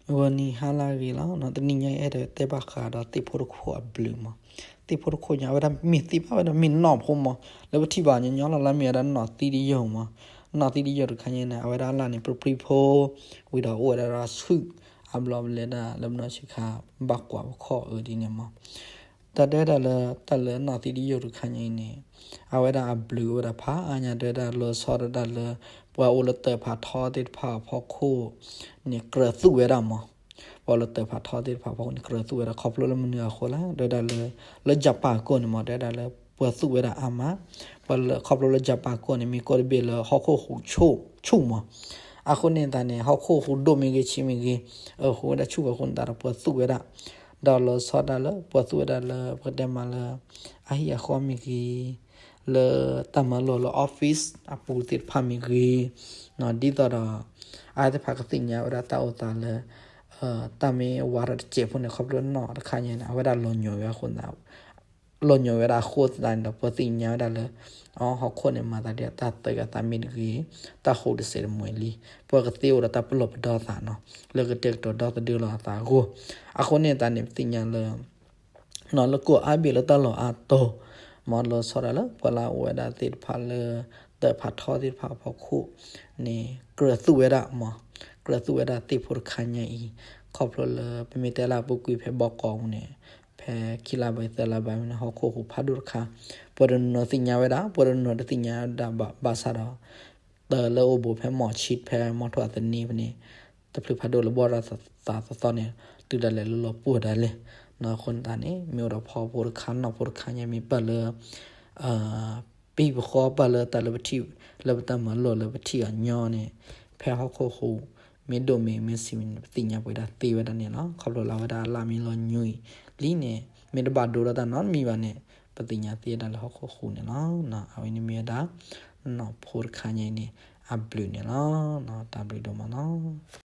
ဂီၤနံၤဟါလၢအဂ့ၤလီၤ. တနံၤညါအံၤအဲၣ်ဒိးတဲဘၣ်ဃးဒီးသ့ၣ်ဖိတခိၣ်အဘျုးမး. သ့ၣ်ဖိတခိၣ်ညါ အဝဲဒၣ်မ့ၢ်သ့ၣ်ဘၣ်ဝဲဒၣ်မ့ၢ်နီၢ်ဖိမး, လၢပထံၣ်ဘၣ်ညီညီလီၤ လၢမ့ၢ်ဝဲဒၣ်နီၢ်သံတယိာ်မး. နီၢ်သံတယိာ်တခါညါန့ၣ် အဝဲဒၣ်အလၣ်န့ၣ် ပြံပြံဖိ ဝံၤဒီးအိၣ်ဝဲဒၣ်ဆူၣ် အဘျီလဲၤဒၣ်လၢပနီၢ်ဆံးခါ ဘၣ်ကွၢ်ပခီၣ်အၢဒ်န့ၣ်မး. တၢ်တဲဒၣ်လၢ တၢ်လၢနီၢ်သံတယိာ်တခါညါအံၤန့ၣ် အဝဲဒၣ်အဘျုးအိၣ်ဝဲဒၣ်ဖးအါညါ တဲဒၣ်လီၤဆီဒၣ်တၢ်လၢ ပှၤအိၣ်လၢတၢးဖးထီသ့ၣ်တဖၣ်အဖီခိၣ်န့ၣ် ကြၢးသူၣ်ဝဲဒၣ်မး. ပှၤအိၣ်လၢတၢးဖးထီသ့ၣ်တဖၣ်အဖီခိၣ်န့ၣ် ကြၢးသူၣ်ဝဲဒၣ် ခီဖျိလၢမနုၤအဃိလဲၣ် တဲဒၣ်လၢ လၢယပၣ်ကီၢ်န့ၣ်မး တဲဒၣ်လၢပှၤသူၣ်ဝဲဒၣ်အါမး. ပှၤလၢခီဖျိလၢယပၣ်ကီၢ်န့ၣ် မ့ၢ်ကီၢ်တဘ့ၣ်လၢဟီၣ်ခိၣ်ဟူးဆူၣ်မး. အဃိန့ၣ်သတးန့ၣ် ဟီၣ်ခိၣ်ဟူးဒိၣ်မ့ၢ်ဂ့ၤဆံးမ့ၢ်ဂ့ၤ အဟူးဝဲဒၣ်ဆူၣ်အဃိန့ၣ်သတးဒီး ပှၤသူၣ်ဝဲဒၣ် ဒီးလီၤဆီဒၣ်လၢ ပှၤသူၣ်ဝဲဒၣ်လၢပကတဲမးလၢ အဟံၣ်အဃီမ့ၢ်ဂ့ၤ, လၢတၢ်မၤလိလၢ office အပူၤသ့ၣ်တဖၣ်မ့ၢ်ဂ့ၤ, ဒ်သိးဒီး အဝဲသ့ၣ်တဖၣ်ကသ့ၣ်ညါဝဲဒၣ်တၢ်အိၣ်သးလၢ တၢ်မ့ၢ်ဝးထီၣ်တစဲးဖိန့ၣ် ခီဖျိနီၢ်တခါညါန့ၣ် အဝဲဒၣ်လီၤညိးဝဲအဃိသတး လီၤညိးဝဲဒၣ်အဃိသတးန့ၣ်ဒီး ပှၤသ့ၣ်ညါဝဲဒၣ်လၢ အ ဟီၣ်ခိၣ်န့ၣ် မၤသးဒ်တၢ်သၢဂၤသးမ့ၢ်တဂ့ၤ, တၢ်ဟူးတစဲးတမှဲၤလံ, ပှၤကသ့အိၣ်ဒီးတၢ်ပလီၢ်ပဒီသးနီၤ လၢကတဲာ်ကတီၤဒီသဒၢလီၤအသးအဂီၢ်. အဃိန့ၣ်သတးန့ၣ် ပသ့ၣ်ညါလၢ လၢကီၢ်အါဘ့ၣ်လၢတၢ်လီၢ်အါတီၤ မ့ၢ်လီၤဆီဒၣ်လၢ ပှၤလၢအအိၣ်ဝဲဒၣ်သ့ၣ်တဖၣ်လၢ တၢးဖးထီသ့ၣ်တဖၣ်အဖီခိၣ်န့ၣ် ကြၢးသူၣ်ဝဲဒၣ်မး, ကြၢးသူၣ်ဝဲဒၣ်သ့ၣ်ဖိတခါညါအံၤ, ခီဖျိလၢပမ့ၢ်တဲလၢအပူၤကွံာ်ဖဲဘီကီးအပူၤန့ၣ် ဖဲခံလါဘၣ်သၢလါဘၣ်မ့ၢ်န့ၣ် ဟီၣ်ခိၣ်ဟူးဖးဒိၣ်တခါ, ပှၤတနီၤသ့ၣ်ညါဝဲဒၣ် ပှၤတနီၤတသ့ၣ်ညါဝဲဒၣ်ဘၣ်ဆၣ်ဒီး တၢ်လၢအိၣ်ဘူးဖဲမီၢ်ဆံးဖဲမီၢ်ထိၣ်အသန့ဖဲန့ၣ် တဖျၢၣ်ဖးဒိၣ်လၢဘီၣ်ရၤသးသီသီန့ၣ် တုၤဒၣ်လဲာ်လၢလီၤပှီၢ်ဒၣ်လဲာ်. အဃိန့ၣ်သတးန့ၣ် မ့ၢ်အိၣ်ဒီးဖီဖိတခါနီၢ်ဖိတခါညါ မ့ၢ်ပာ်လၢ ပဟံၣ်ပဃီပာ်လၢတၢ်လၢပထံၣ် လၢပတၢ်မၤလိလၢပထံၣ်အီၤညီန့ၣ် ဖဲဟီၣ်ခိၣ်ဟူး မ့ၢ်ဒိၣ်မ့ၢ်မ့ၢ်ဆံးမ့ၢ်န့ၣ် ပသ့ၣ်ညါပှဲၤဒၣ်သ့ဝဲဒၣ်န့ၣ်လီၤ. ခီဖျိလၢအဝဲဒၣ်အလၣ်မ့ၢ်လီၤညွံးလံန့ၣ် မ့ၢ်တဘၣ်ဒိဒီးတၢ်နီတမံၤဘၣ်န့ၣ် ပသ့ၣ်ညါသ့ဝဲဒၣ်လၢဟီၣ်ခိၣ်ဟူးန့ၣ်လီၤ. အဝဲန့ၣ်မ့ၢ်ဝဲဒၣ် နီၢ်ဖိတခါညါအံၤန့ၣ် အဘျုးန့ၣ်လီၤ. တၢ်ဘျုးဒိၣ်မးလီၤ.